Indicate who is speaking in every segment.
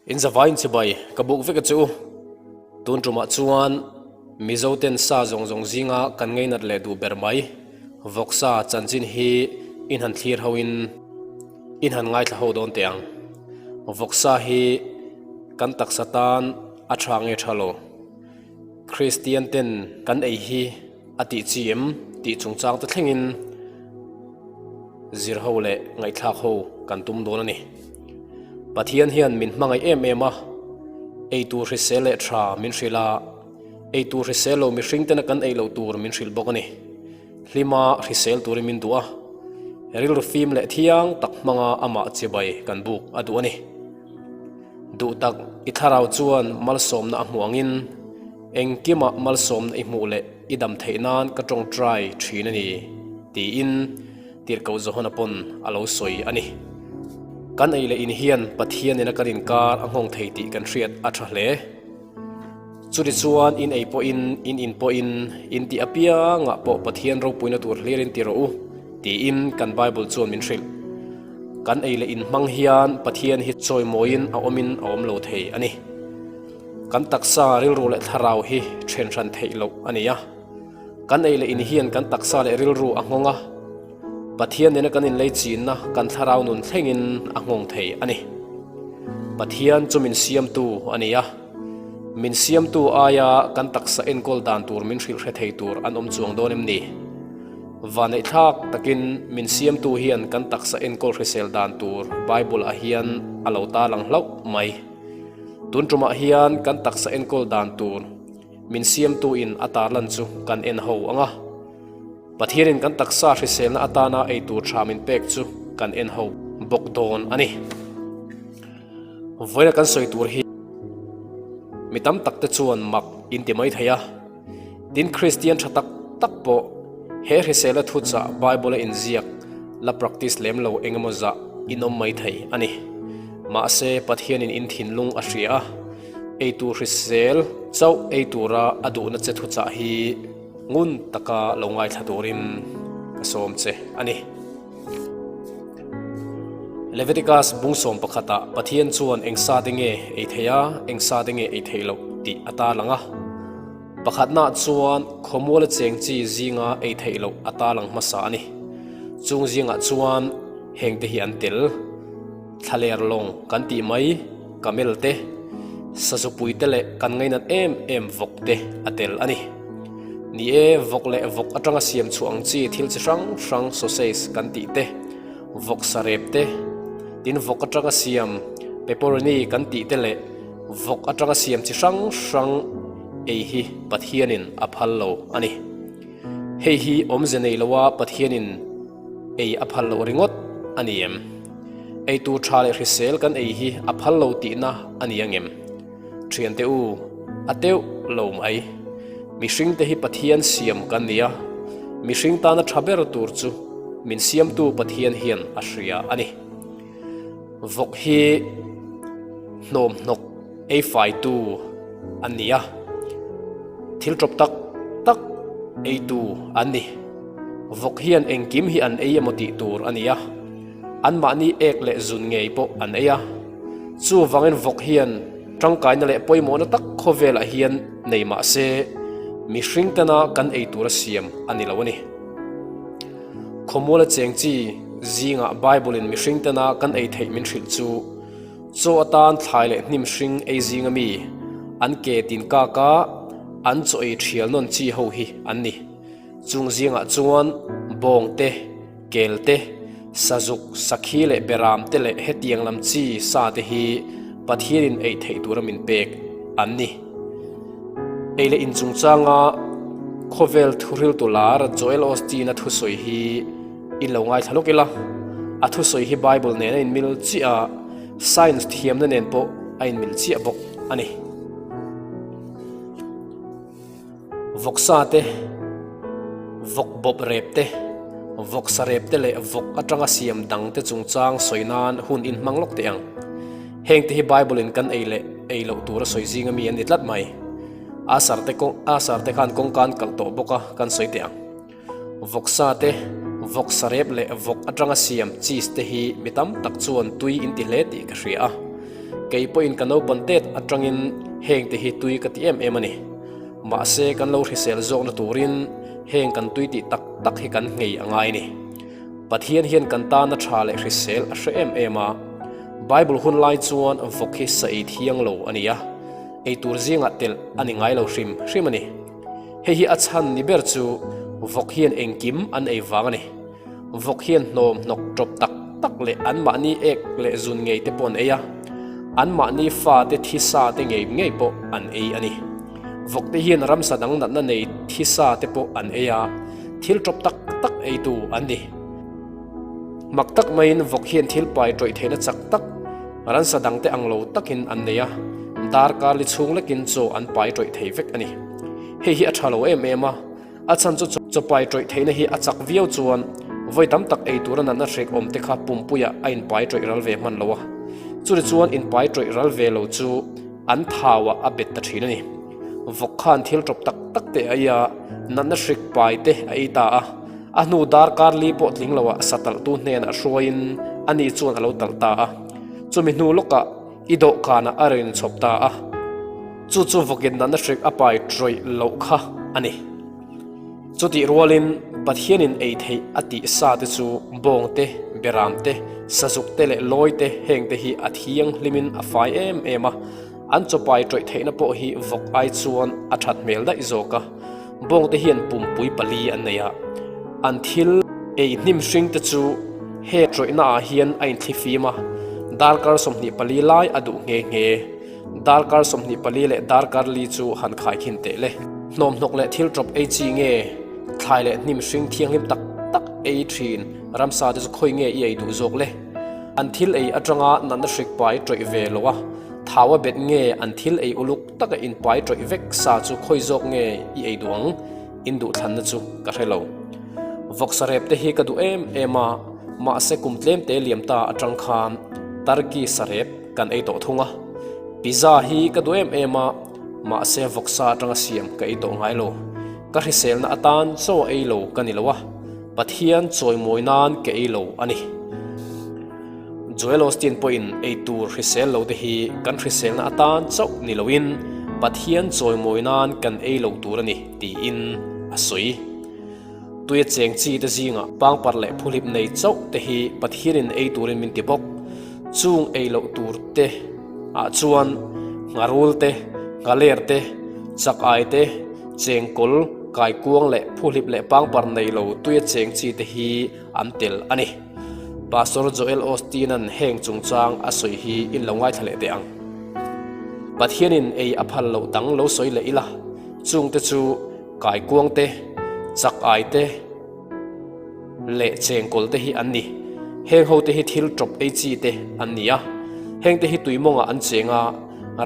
Speaker 1: In zavaiin chibai ka buk vek a che u. Tun tumah chuan Mizo ten sa zawng zawng zinga kan ngainat leh duh ber mai. Vawksa chanchin hi in han thlir ho in in han ngaithla ho dawn teh ang. Vawksa hi kan taksa tan a tha nge tha lo. Kristian ten kan ei hi a tih chi em tih chungchang te thlengin zir ho leh ngaihthlak ho kan tum dawn a ni. Pathian hian min hmangaih em em a, eitur hrisel leh tha min hrilh a, eitur hrisel lo mihring tena kan ei loh tur min hrilh bawk a ni. Hlima hrisel turin min duh a, rilru fim leh thiang tak hmanga amah chibai kan buk a duh a ni. Duh tak i thlarau chuan malsawmna a hmuh angin engkimah malsawmna i hmuh leh i dam theih nan ka tawngtai thin a ni, tiin Tirhkoh Johana pawn a lo sawi a ni. Kan ei leh in hian Pathian nena kan inkar a nghawng thei tih kan hriat a tha hle. Chutichuan in ei pawhin, in in pawhin, in tih apiangah pawh Pathian ropuina tur hlirin ti rawh u, tiin kan Bible chuan min hrilh. Kan ei leh in hmang hian Pathian hi chawimawiin a awmin a awm lo thei a ni. Kan taksa rilru leh thlarau hi then hran theih loh a ni a. Kan ei leh in hian kan taksa leh rilru a nghawng a, Pathian nena kan inlei chinna kan thlarau nun thlengin a nghawng thei a ni. Pathian chu min siamtu a ni a, min siamtu aia kan taksa enkawl dan tur min hrilh hre thei tur an awm chuang dawn em ni? Vaneihthlak takin min siamtu hian kan taksa enkawl hrisel dan tur Bible-ah hian a lo tarlang hlauh mai. Tun tumah hian kan taksa enkawl dan tur Min siamtuin a tarlan chu kan en ho ang a, Pathianin kan taksa hriselna atana ei tur tha min pek chu kan en ho bawk dawn a ni. Vawiina kan sawi tur hi mi tam tak te chuan mak in ti mai thei a, tin Kristian tha tak tak pawh he hriselna thuchah Bible a inziak la practice lem lo eng emaw zah in awm mai thei a ni. Mahse Pathianin in thinlung a hria a. Ei tur hrisel chauh ei tura a duhna che thuchah hi ngun taka lo ngaithla turin ka sawm che a ni. Leviticus bungsawm pakhatah Pathian chuan eng sa te nge ei theih a, eng sa te nge ei theih loh tih a tarlang a. Pakhatnaah chuan khawmuala cheng chi zinga ei theih loh a tarlang hmasa a ni. Chung zingah chuan hengte hi an tel. Thlaler lawng kan tih mai, camel te, sazupui te leh kan ngainat em em vawk te a tel a ni. Ni e, vawk leh vawk atanga siam chhuah ang chi thil chi hrang hrang sausage kan tih te, vawk sarep te, tin vawk atanga siam pepperoni kan tih te leh vawk atanga siam chi hrang hrang ei hi Pathianin a phal lo a ni. Hei hi awmze nei loa Pathianin Ei a phal loh ringawt a ni em? Ei tur tha leh hrisel kan ei hi a phal lo tihna a ni ang em? Thiante u, a teuh lo mai. Mihringte hi Pathian siam kan ni a, mihring tana tha ber tur chu min siamtu Pathian hian a hria a ni. Vawk hi hnawmhnawk ei faitu an ni a, thil tawp tak tak eitu an ni. Vawk hian engkim hi an ei emaw tih tur a ni a, anmahni ek leh zun ngei pawh an ei a. Chuvangin vawk hian tangkaina leh pawimawhna tak khawvelah hian nei mah se, mihring tena kan ei tura siam a ni lo a ni. Khawmuala cheng chi zingah Bible-in mihring tena kan ei theih min hrilh chu, Chaw atan thlai leh hnim hring ei zinga mi, an ke tin kak a, an chaw ei thial nawn chi ho hi an ni. Chung zingah chuan bawng te, kel te, sazuk, sakhi leh beram te leh hetiang lam chi sa te hi Pathianin ei theih tura min pek an ni. Ei leh in chungchanga khawvel thuhriltu lar Joel Osteen-a thusawi hi in lo ngaithla lawk ila, a thusawi hi Bible nen a inmil chiah a, science thiamna nen pawh a inmil chiah bawk a ni. Vawksa te, vawk bawp rep te, vawksa rep te leh vawk atanga siam dang te chungchang sawi nan hun in hmang lawk teh ang. Heng te hi Bible in kan ei leh ei loh tur a sawi zing ami an ni tlat mai. Asar te kawng Asar te khan kawngka an kalh tawh bawk a kan sawi teh ang. Vawksa te, vawksa rep leh vawk atanga siam cheese te hi mi tam tak chuan tui in ti hle tih ka hria a. Kei pawhin ka naupan tet atangin hengte hi tui ka ti em em a ni. Mahse kan lo hrisel zawkna turin heng kan tui tih tak tak hi kan nghei a ngai a ni. Pathian hian kan tana tha leh hrisel a hre em em a. Bible hun lai chuan vawk hi sa ei thiang lo a ni a, ei tur zingah telh a ni ngai lo hrim hrim a ni. Hei hi a chhan ni ber chu vawk hian engkim an ei vang a ni. Vawk hian hnawm hnawk tawp tak tak leh anmahni ek leh zun ngei te pawh an ei a, anmahni fate thi sa te ngei ngei pawh an ei a ni. Vawk te hian ramsa dang natna nei thi sa te pawh an ei a, thil tawp tak tak eitu an ni. Mak tak maiin vawk hian thil pai tawih theihna chak tak, ransa dangte ang lo takin an nei a, darkar li chhung lekin chaw an pai tawih thei vek a ni. Hei hi a tha lo em em a, a chhan chu chaw pai tawih theihna hi a chak viau chuan vawi tam tak ei tura natna hrek awm te kha pumpuiah a inpai tawih ral ve hman lo a, churi chuan inpai tawih ral ve lo chu an thauah a bet ta thin a ni. Vawk khan thil tawp tak tak te a ei a, natna hrik pai te a ei ta a. A hnu darkar li pawh tling loah sa talhtu hnenah hruaiin ani chuan a lo talh ta a. Chumi hnu lawkah i dawhkanah a rawn inchhawp ta a. Chu chu vawkin natna hrik a pai tawih loh kha a ni. Chutih rualin Pathianin ei theih a tih sa te chu bawng te, beram te, sazuk te leh lawi te heng te hi a thianghlimin a fai em em a. An chawpai tawih theihna pawh hi vawk ai chuan a that hmel daih zawk a, bawngte hian pumpui pali an nei a, an thil ei hnim hring te chu he tawihna ah hian a inthli fim a, darkar 24 lai a duh nghe nghe. Darkar 24 leh darkar li chu han khaikhin teh le. Hnawmhnawk leh thil tawp ei chi nge, thlai leh hnim hring thianghlim tak tak ei thin ramsa te chu khawi nge i ei duh zawk le? An thil ei atanga natna hrik pai tawih ve lo a. Thau a bet nge an thil ei uluk taka inpai tawih vek sa chu khawi zawk nge i ei duh ang? In duh thlanna chu ka hre lo. Vawksa rep te hi ka duh em em a, mahse kum tlem te liam ta atang khan Turkey sa rep kan ei tawh thung a. Pizza hi ka duh em em a, mahse vawksa atanga siam ka ei tawh ngai lo. Ka hriselna atan chaw ei lo ka ni lo a, Pathian chawimawi nan ka ei lo a ni. Joel Osteen pawhin ei tur hrisel lo te hi kan hriselna atan chauh ni loin Pathian chawimawi nan kan ei lo tur a ni tiin a sawi. Tuia cheng chi te zingah pangpar leh phuhlip nei chauh te hi Pathianin ei turin min ti bawk. Chung ei loh tur te ah chuan ngharul te, nghaler te, chak ai te, chengkawl, kaikuang leh phuhlip leh pangpar nei lo tuia cheng chi te hi an tel a ni. Pastor Joel Osteen-a'n heng chungchang a sawi hi in lo ngaithla leh teh ang. Pathianin ei a phal loh dang lo sawi leh ila, chungte chu kaikuang te, chak ai te leh chengkawl te hi an ni. Heng ho te hi thil tawp ei chi te an ni a, hengte hi tui mawngah an cheng a,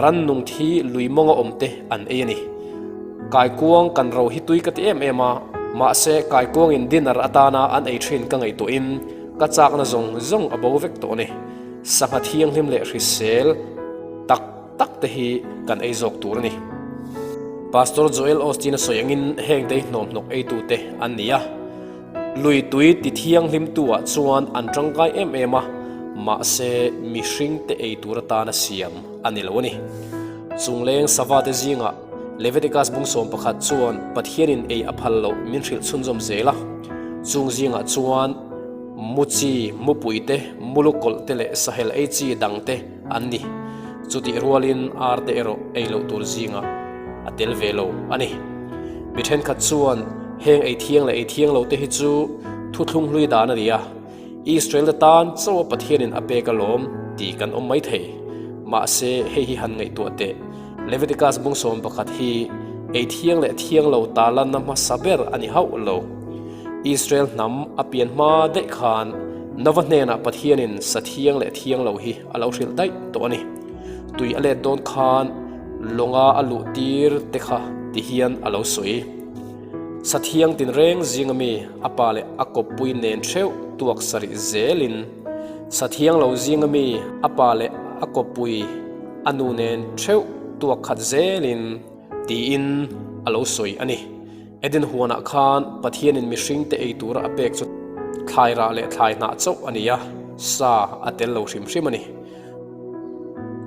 Speaker 1: rannung thi lui mawnga awm te an ei a ni. Kaikuang kan ro hi tui ka ti em em a, mahse kaikuangin dinner atana an ei thin ka ngaihtuahin ka chakna zawng zawng a bo vek tawh a ni. Sangha thianghlim leh hrisel tak tak te hi kan ei zawk tur a ni. Pastor Joel Osteen a sawi angin heng te hi hnawmhnawk eitute an ni a. Lui tui ti thianghlimtu ah chuan an tangkai em em a, mahse mihring te ei tur atana siam a ni lo a ni. Chungleng sava te zingah Leviticus bung 11 chuan Pathianin ei a phal loh min hrilh chhunzawm zel a. Chung zingah chuan mu chi, mupui te, mulukawlh te leh sahel ei chi dang te an ni. Chutih rualin ar te erawh ei loh tur zingah a tel ve lo a ni. Mi thenkhat chuan heng ei thiang leh ei thiang lo te hi chu thuthlung hlui dan a ni a, Israel te tan chaw Pathianin a pek alawm tih kan awm mai thei. Mahse hei hi han ngaihtuah teh, Leviticus bung 11 hi ei thiang leh thiang lo tarlanna hmasa ber a ni hauh lo. Israel hnam a pian hma daih khan Nova hnenah Pathianin sa thiang leh thiang lo hi a lo hrilh daih tawh a ni. Tui a let dawn khan lawnga a luh tir te kha ti hian a lo sawi. Sa thiang tinreng zinga mi a pa leh a kawppui nen theuh tuak sarih zelin, sa thiang lo zinga mi a pa leh a kawppui a nu nen theuh tuak khat zelin tiin a lo sawi a ni. Eden huanah khan Pathianin mihringte ei tura a pek chu thlai rah leh thlai hnah chauh a ni a, sa a tel lo hrim hrim a ni.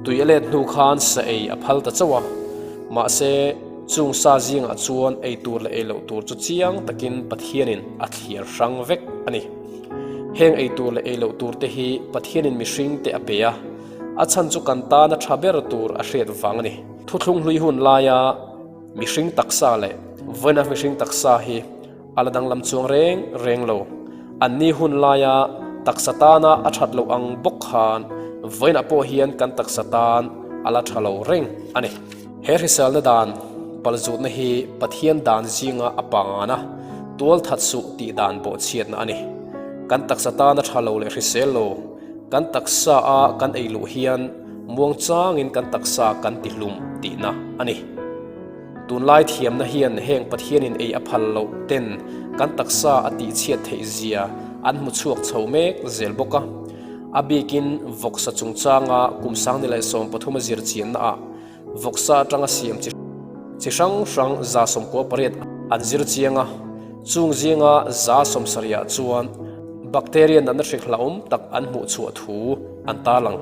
Speaker 1: Tui a let hnu khan sa ei a phal ta chauh a, mahse chung sa zingah chuan ei tur leh ei loh tur chu chiang takin Pathianin a thliar hrang vek a ni. Heng ei tur leh ei loh tur te hi Pathianin mihring te a pe a, a chhan chu kan tana tha ber tur a hriat vang a ni. Thuthlung hlui hun laia mihring taksa leh vawiina mihring taksa hi A la danglam chuang reng reng lo. Anni hun laia taksa tana a that loh ang bawk khan vawiinah pawh hian kan taksa tan a la tha lo reng a ni. He hriselna dan palzutna hi Pathian dan zinga a pangan a, tual that suh tih dan bawhchhiatna a ni. Kan taksa tana tha lo leh hrisel lo, kan taksa a kan ei luh hian muangchangin kan taksa kan tihlum tihna a ni. Tunlai thiamna hian heng Pathianin ei a phal loh ten kan taksa a tihchhiat theih zia an hmu chhuak chho mek zel bawk a. A bikin vawksa chungchanga kum 1013 a zir chianna ah vawksa atanga siam chi chi hrang hrang 98 an zir chiang a, chung zinga 70 ah chuan bacteria natna hrik hlauhawm tak an hmuh chhuah thu an tarlang.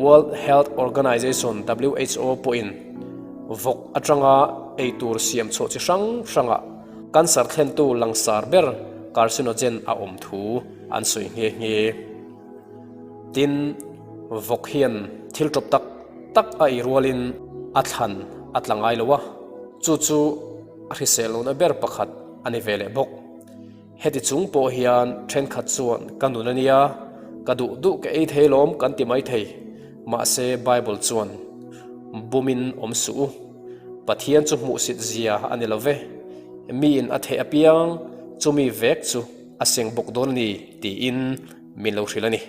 Speaker 1: World Health Organization, who, pawhin Vawk atanga ei tur siam chhuah chi hrang hrangah cancer thlentu langsar ber carcinogen a awm thu an sawi nghe nghe. Tin, vawk hian thil tawp tak tak a ei rualin a thlan a tla ngai lo a, chu chu a hrisel lohna ber pakhat a ni ve leh bawk. Heti chung pawh hian thenkhat chuan ka nun a nia, ka duh duh ka ei thei lawm kan ti mai thei. Mahse Bible chuan, Bumin awm suh u, Pathian chu hmuhsit zia a ni lo ve, miin a theih apiang chumi vek chu a seng bawk dawn a ni tiin min lo hrilh a ni.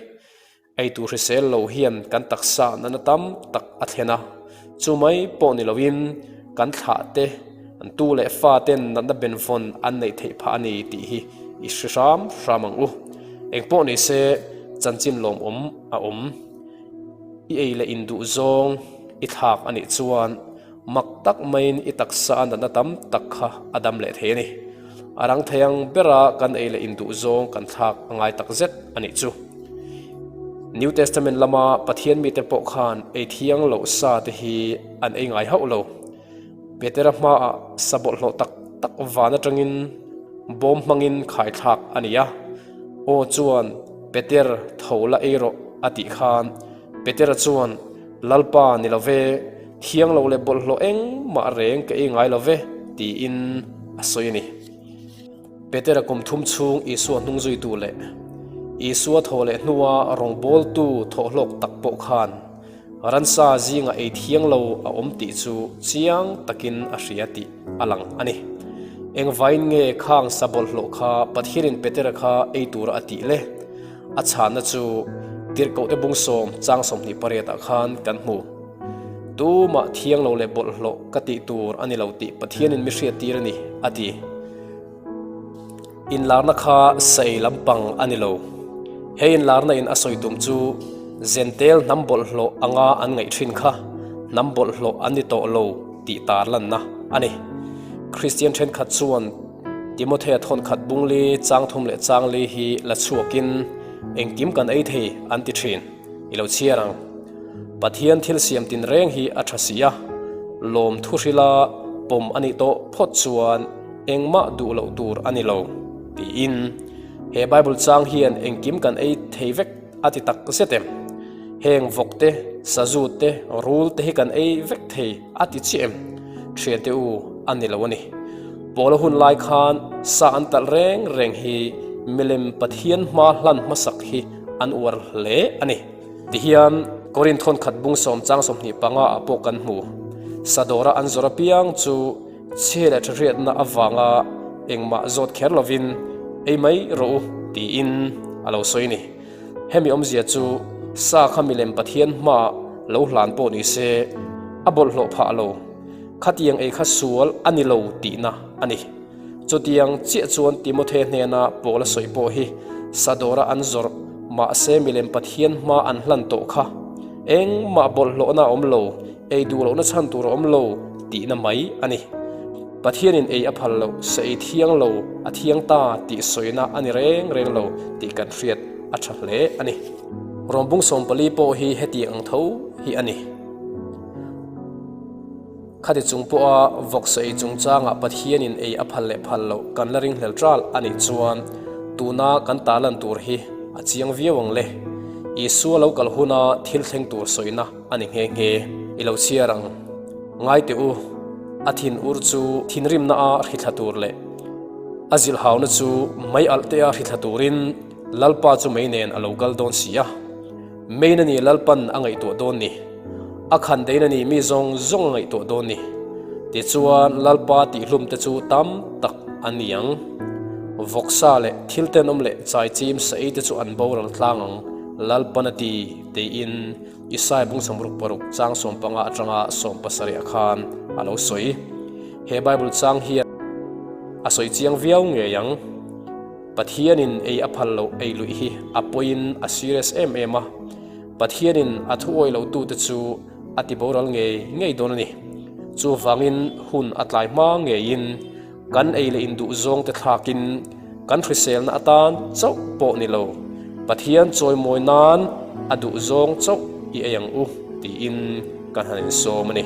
Speaker 1: Eitur hrisel lo hian kan taksa nana tam tak a thlen a, chu mai pawh ni loin kan thlah te, an tu leh fa ten natna benvawn an neih theih phah a ni tih hi i hre hram hram ang u. Eng pawh ni se chanchin lawmawm a awm. I ei leh induh zawng i thlak a nih chuan Mak tak maiin i taksa a natna tam tak kha a dam leh thei a ni. A rang thei ang bera kan ei leh induh zawng kan thlak a ngai tak zet a nih chu. New Testament lama Pathian mite pawh khan ei thiang loh sa te hi an ei ngai hauh lo. Petera hmaah sa bawlhhlawh tak tak van atangin bawm hmangin khaithlak a ni a. Aw chuan, Peter, tho la ei rawh a tih khan Petera chuan, Lalpa ni lo ve, thiang lo leh bawlhhlawh engmah reng ka ei ngai lo ve, tiin a sawi a ni. Petera kum thum chhung Isua hnung zuitu leh Isua thaw leh hnua rawngbawltu thawhhlawk tak pawh khan ransa zingah ei thiang lo a awm tih chu chiang takin a hria tih a lang a ni. Engvain nge khang sa bawlhhlawh kha Pathianin Petera kha ei tura a tih le? A chhanna chu Tirhkohte bungsawm chang 28 ah khan kan hmu. Tumah thiang lo leh bawlhhlawh ka tih tur a ni lo tih Pathianin mi hriattir a ni, a ti. Inlarna kha saei lampang a ni lo. He inlarna in a sawi tum chu Zentel hnam bawlhhlawh anga an ngaih thin kha hnam bawlhhlawh an ni tawh lo tih tarlanna a ni. Kristian thenkhat chuan Timothea thawnkhat bungli chang thum leh chang li hi la chhuakin engkim kan ei thei an ti thin. I lo chhiar ang. Pathian thil siam tin reng hi a tha si a, lawm thu hrila pawm a nih tawh phawt chuan engmah duh loh tur a ni lo, tiin he Bible chang hian engkim kan ei thei vek a ti tak zet em? Heng vawk te, sazu te, rul te hi kan ei vek thei a ti chiah em? Thiante u a ni lo a ni. Paula hun lai khan sa an talh reng reng hi milem Pathian hma hlan hmasak hi an uar hle a ni. Tihian Korinth thawnkhat bung sawm chang 25 ah pawh kan hmu. Sadawra an zawr apiang chu chhe leh thahriatna avanga engmah zawt kher lovin ei mai rawh u tiin a lo sawi a ni. Hemi awmzia chu sa kha milem Pathian hmaah lo hlan pawh ni se a bawlhhlawh phah lo. Khatiang ei kha sual a ni lo tihna a ni. Chutiang chiah chuan Timothe hnena Paula sawi pawh hi Sadawra an zawrh mahse milem Pathian hma an hlan tawh kha engmah bawlhhlawhna a awm lo, ei duh lohna chhan tur a awm lo tihna mai a ni. Pathianin ei a phal loh, sa ei thiang lo, a thiang ta tih sawina a ni reng reng lo tih kan hriat a tha hle a ni. Rawmbung 14 pawh hi hetiang ang tho hi a ni. Khati chung pawha vawksa ei chungchangah Pathianin ei a phal leh phal loh kan la ringhlel ṭal a nih chuan tuna kan tarlan tur hi a chiang viau ang le. Isua lo kal huna thil thleng tur sawina a ni nghe nghe. I lo chhiar ang. Ngai teh u, a thin ur chu thinrimna a hrithla tur leh a zilhhauna chu mei alh tea hrithla turin Lalpa chu mei nen a lo kal dawn si a. Main a ni Lalpan a ngaihtuah dawn ni. A khan dein a ni mi zawng zawng a ngaihtuah dawn ni. Tichuan Lalpa tihhlum te chu tam tak a ni ang. Vawksa leh thil tenawm leh chaichim sa ei te chu an boral tlang ang Lalpan a ti tiin Isaiah bung samruk paruk chang 15 atanga 17 ah khan a lo sawi. He Bible chang hian a sawi chiang viau ngei ang. Pathianin ei a phal loh ei luih hi a pawiin a serious em em a, Pathianin a thu awih loh tute chu a ti boral ngei ngei dawn a ni. Chuvangin hun a tlai hma ngeiin kan ei leh induh zawngte thlakin kan hriselna atan chauh pawh ni lo, Pathian chawimawi nan a duh zawng chauh i ei ang u tiin kan han insawm a ni.